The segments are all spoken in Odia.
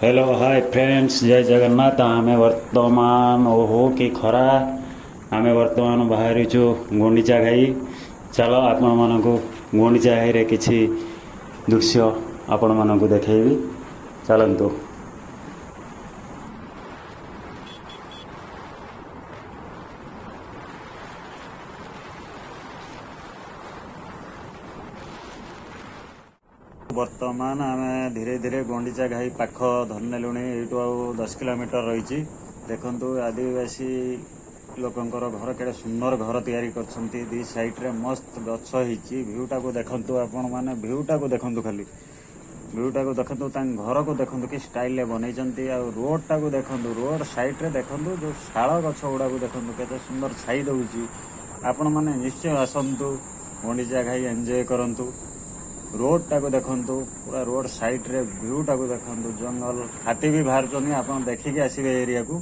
ହ୍ୟାଲୋ, ହାଏ ଫ୍ରେଣ୍ଡସ୍, ଜୟ ଜଗନ୍ନାଥ। ଆମେ ବର୍ତ୍ତମାନ, ଓହୋ କି ଖରା, ଆମେ ବର୍ତ୍ତମାନ ବାହାରିଛୁ ଗୁଣ୍ଡିଚା ଘାଇ। ଚାଲ, ଆପଣମାନଙ୍କୁ ଗୁଣ୍ଡିଚା ଘାଇରେ କିଛି ଦୃଶ୍ୟ ଆପଣମାନଙ୍କୁ ଦେଖେଇବି, ଚାଲନ୍ତୁ। ବର୍ତ୍ତମାନ ଆମେ ଧୀରେ ଧୀରେ ଗୁଣ୍ଡିଚା ଘାଇ ପାଖ ଧରିନେଲୁଣି। ଏଇଠୁ ଆଉ 10 କିଲୋମିଟର ରହିଛି। ଦେଖନ୍ତୁ, ଆଦିବାସୀ ଲୋକଙ୍କର ଘର, କେଡ଼େ ସୁନ୍ଦର ଘର ତିଆରି କରିଛନ୍ତି। ଦି ସାଇଡ଼ରେ ମସ୍ତ ଗଛ ହେଇଛି। ଭିଉଟାକୁ ଦେଖନ୍ତୁ ଆପଣମାନେ, ଭିଉଟାକୁ ଦେଖନ୍ତୁ, ଖାଲି ଭିଉଟାକୁ ଦେଖନ୍ତୁ। ତାଙ୍କ ଘରକୁ ଦେଖନ୍ତୁ, କି ଷ୍ଟାଇଲରେ ବନେଇଛନ୍ତି। ଆଉ ରୋଡ଼ଟାକୁ ଦେଖନ୍ତୁ, ରୋଡ଼ ସାଇଡ଼ରେ ଦେଖନ୍ତୁ, ଯୋଉ ଶାଳ ଗଛ ଗୁଡ଼ାକୁ ଦେଖନ୍ତୁ, କେତେ ସୁନ୍ଦର ଛାଇ ଦଉଛି। ଆପଣମାନେ ନିଶ୍ଚୟ ଆସନ୍ତୁ, ଗୁଣ୍ଡିଚା ଘାଇ ଏନ୍ଜୟ କରନ୍ତୁ। ରୋଡ଼ଟାକୁ ଦେଖନ୍ତୁ, ପୁରା ରୋଡ଼ ସାଇଡ଼ରେ ଭିଉଟାକୁ ଦେଖନ୍ତୁ। ଜଙ୍ଗଲ, ହାତୀ ବି ବାହାରୁଛନ୍ତି। ଆପଣ ଦେଖିକି ଆସିବେ ଏରିଆକୁ।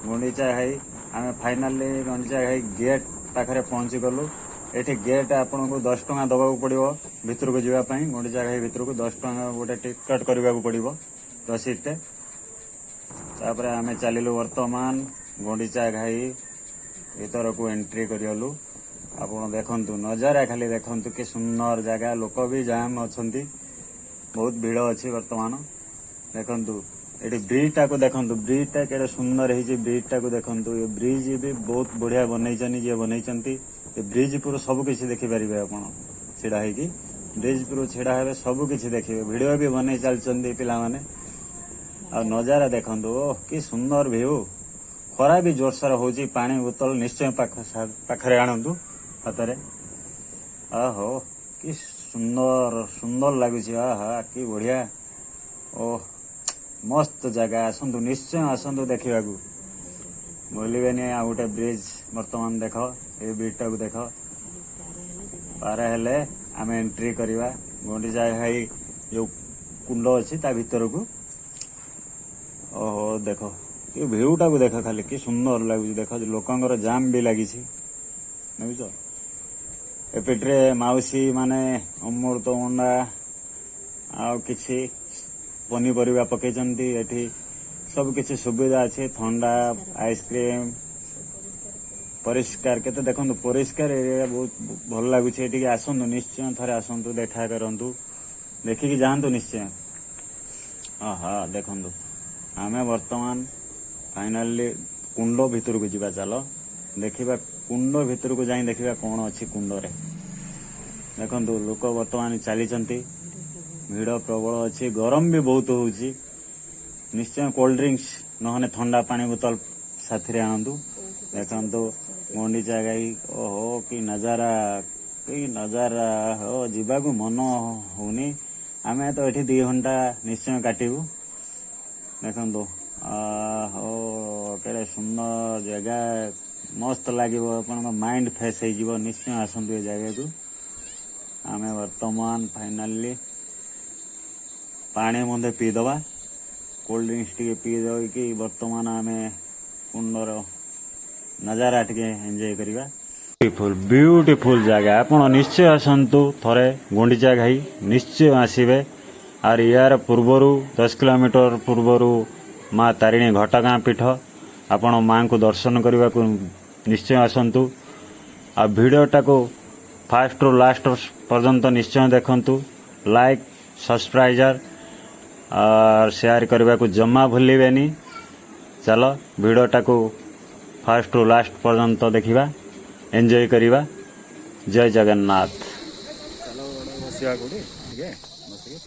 ଗୁଣ୍ଡିଚା ଘାଇ, ଆମେ ଫାଇନାଲି ଗୁଣ୍ଡିଚା ଘାଇ ଗେଟ୍ ପାଖରେ ପହଞ୍ଚି ଗଲୁ। ଏଠି ଗେଟ୍ ଆପଣଙ୍କୁ 10 ଟଙ୍କା ଦେବାକୁ ପଡ଼ିବ ଭିତରକୁ ଯିବା ପାଇଁ। ଗୁଣ୍ଡିଚା ଘାଇ ଭିତରକୁ 10 ଟଙ୍କା ଗୋଟେ ଟିକେଟ୍ କରିବାକୁ ପଡ଼ିବ, ରସିଦଟେ। ତାପରେ ଆମେ ଚାଲିଲୁ, ବର୍ତ୍ତମାନ ଗୁଣ୍ଡିଚା ଘାଇ ଭିତରକୁ ଏଣ୍ଟ୍ରି କରିଗଲୁ। ଆପଣ ଦେଖନ୍ତୁ, ନଜାରା ଖାଲି ଦେଖନ୍ତୁ, କି ସୁନ୍ଦର ଜାଗା। ଲୋକ ବି ଜାମ୍ ଅଛନ୍ତି, ବହୁତ ଭିଡ଼ ଅଛି ବର୍ତ୍ତମାନ। ଦେଖନ୍ତୁ, ଏଠି ବ୍ରିଜଟାକୁ ଦେଖନ୍ତୁ, ବ୍ରିଜଟା କେଡ଼େ ସୁନ୍ଦର ହେଇଛି। ବ୍ରିଜଟାକୁ ଦେଖନ୍ତୁ। ଏ ବ୍ରିଜ ବି ବହୁତ ବଢିଆ ବନେଇଛନ୍ତି ଯିଏ ବନେଇଛନ୍ତି। ଏ ବ୍ରିଜ ଉପରୁ ସବୁ କିଛି ଦେଖିପାରିବେ ଆପଣ। ଛିଡା ହେଇକି, ବ୍ରିଜ ଉପରୁ ଛିଡା ହେବେ, ସବୁ କିଛି ଦେଖିବେ। ଭିଡିଓ ବି ବନେଇ ଚାଲିଛନ୍ତି ପିଲାମାନେ। ଆଉ ନଜାରା ଦେଖନ୍ତୁ, ଓହ କି ସୁନ୍ଦର ଭିଉ। ଖରା ବି ଜୋରସୋର ହଉଛି। ପାଣି ବୋତଲ ନିଶ୍ଚୟ ପାଖରେ ଆଣନ୍ତୁ ହାତରେ। ଆହୋ, କି ସୁନ୍ଦର ସୁନ୍ଦର ଲାଗୁଛି। ଆହା, କି ବଢିଆ। ଓହ, ମସ୍ତ ଜାଗା। ଆସନ୍ତୁ, ନିଶ୍ଚୟ ଆସନ୍ତୁ ଦେଖିବାକୁ, ଭୁଲିବେନି। ଆଉ ଗୋଟେ ବ୍ରିଜ ବର୍ତ୍ତମାନ ଦେଖ, ଏଇ ବ୍ରିଜଟାକୁ ଦେଖ। ପାର ହେଲେ ଆମେ ଏଣ୍ଟ୍ରି କରିବା ଗୁଣ୍ଡିଚା ଘାଇ ଯୋଉ କୁଣ୍ଡ ଅଛି ତା ଭିତରକୁ। ଓହୋ, ଦେଖ କି ଭିଉଟାକୁ ଦେଖ ଖାଲି, କି ସୁନ୍ଦର ଲାଗୁଛି ଦେଖ। ଲୋକଙ୍କର ଜାମ୍ ବି ଲାଗିଛି, ଦେଖୁଛ। ଏପଟରେ ମାଉସୀ ମାନେ ଅମୃତଭଣ୍ଡା ଆଉ କିଛି ପନିପରିବା ପକେଇଛନ୍ତି। ଏଠି ସବୁ କିଛି ସୁବିଧା ଅଛି, ଥଣ୍ଡା, ଆଇସ୍କ୍ରିମ। ପରିଷ୍କାର କେତେ ଦେଖନ୍ତୁ, ପରିଷ୍କାର ଏରିଆ, ବହୁତ ଭଲ ଲାଗୁଛି। ଏଠିକି ଆସନ୍ତୁ, ନିଶ୍ଚୟ ଥରେ ଆସନ୍ତୁ, ଦେଖା କରନ୍ତୁ, ଦେଖିକି ଯାଆନ୍ତୁ ନିଶ୍ଚୟ। ହଁ, ଦେଖନ୍ତୁ, ଆମେ ବର୍ତ୍ତମାନ ଫାଇନାଲି କୁଣ୍ଡ ଭିତରକୁ ଯିବା। ଚାଲ ଦେଖିବା, କୁଣ୍ଡ ଭିତରକୁ ଯାଇ ଦେଖିବା କଣ ଅଛି କୁଣ୍ଡରେ। ଦେଖନ୍ତୁ, ଲୋକ ବର୍ତ୍ତମାନ ଚାଲିଛନ୍ତି, ଭିଡ଼ ପ୍ରବଳ ଅଛି, ଗରମ ବି ବହୁତ ହଉଛି। ନିଶ୍ଚୟ କୋଲ୍ଡ ଡ୍ରିଙ୍କସ୍ ନହେଲେ ଥଣ୍ଡା ପାଣି ବୋତଲ ସାଥିରେ ଆଣନ୍ତୁ। ଦେଖନ୍ତୁ ଗୁଣ୍ଡିଚା ଘାଇ। ଓହୋ, କି ନଜାରା, କି ନଜାରା ହୋ, ଯିବାକୁ ମନ ହଉନି। ଆମେ ତ ଏଠି 2 ଘଣ୍ଟା ନିଶ୍ଚୟ କାଟିବୁ। ଦେଖନ୍ତୁ, ହୋ, କେଡ଼େ ସୁନ୍ଦର ଜାଗା, ମସ୍ତ ଲାଗିବ, ଆପଣଙ୍କ ମାଇଣ୍ଡ ଫ୍ରେଶ ହେଇଯିବ। ନିଶ୍ଚୟ ଆସନ୍ତୁ ଏ ଜାଗାକୁ। ଆମେ ବର୍ତ୍ତମାନ ଫାଇନାଲି ପାଣି ମଧ୍ୟ ପିଇଦବା, କୋଲ୍ଡ ଡ୍ରିଙ୍କସ୍ ଟିକେ ପିଇ ଦେଇକି ବର୍ତ୍ତମାନ ଆମେ କୁଣ୍ଡର ନଜାରା ଟିକେ ଏନ୍ଜୟ କରିବା। ବ୍ୟୁଟିଫୁଲ, ବ୍ୟୁଟିଫୁଲ ଜାଗା। ଆପଣ ନିଶ୍ଚୟ ଆସନ୍ତୁ ଥରେ ଗୁଣ୍ଡିଚା ଘାଇ, ନିଶ୍ଚୟ ଆସିବେ। ଆଉ ୟାର ପୂର୍ବରୁ, 10 କିଲୋମିଟର ପୂର୍ବରୁ ମା ତାରିଣୀ ଘଟଗାଁ ପୀଠ। ଆପଣ ମାଙ୍କୁ ଦର୍ଶନ କରିବାକୁ ନିଶ୍ଚୟ ଆସନ୍ତୁ। ଆଉ ଭିଡ଼ିଓଟାକୁ ଫାଷ୍ଟରୁ ଲାଷ୍ଟ ପର୍ଯ୍ୟନ୍ତ ନିଶ୍ଚୟ ଦେଖନ୍ତୁ। ଲାଇକ୍, ସବସ୍କ୍ରାଇବର ସେୟାର କରିବାକୁ ଜମା ଭୁଲିବେନି। ଚାଲ, ଭିଡ଼ିଓଟାକୁ ଫାଷ୍ଟରୁ ଲାଷ୍ଟ ପର୍ଯ୍ୟନ୍ତ ଦେଖିବା, ଏନ୍ଜୟ କରିବା। ଜୟ ଜଗନ୍ନାଥ। ଚାଲ, ଗୋଟେ ବସିବା କୋଉଠି ଟିକେ ବସିକି।